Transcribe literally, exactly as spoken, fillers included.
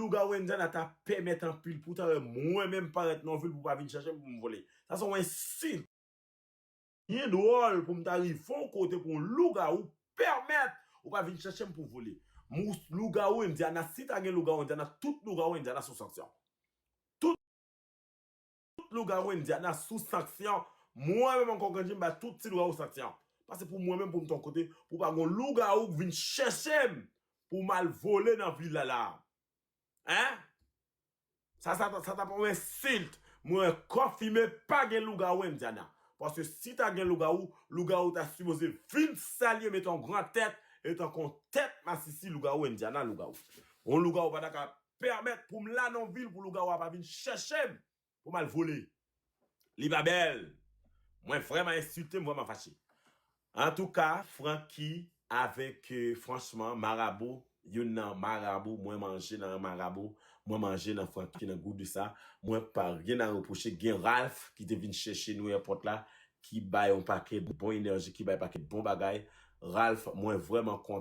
lougawou Indiana ta pèmèt anpil pou ta wè mwen menm parèt nan yon vil pou pa vin chèche m pou m vole. Sa se yon ensilt. Byen dwòl pou m ta rive yon kote pou yon lougawou pèmèt ou pa vin chèche m pou vole. Mous lougawou Indiana, si ta gen lougawou Indiana, tout lougawou Indiana sou sanksyon. Tout lougawou Indiana sou sanksyon. Mwen menm ankò Grandji m ba tout ti lougawou sanksyon. Paske pou mwen menm pou m ta yon kote, pou pa gen lougawou vin chèche m pou m al vole nan vil la la. Hein? Sa, sa, sa ta pa yon ensilt. Mwen konfime pa gen lougawou Indiana. Paske si ta gen lougawou, lougawou ta sipoze vin salye m etan yon gran tèt, etan yon tèt masisi lougawou Indiana lougawou. Yon lougawou pa ta ka pèmèt pou m la nan vil pou lougawou a pa vin chèche m pou m al vole. Li pa bèl. Mwen vrèman ensilte, m vrèman fache. Antouka, Francky avèk, euh, franchman, Marabou, youn nan Marabou, mwen manje nan Marabou, mwen manje nan Francky nan gout de sa. Mwen pa rien à reprocher. Gen Ralph ki te vin chèche nou èpòt la, ki bay yon pakèt bon enèji, ki bay pakèt bon bagay. Ralph, mwen vrèman kontan.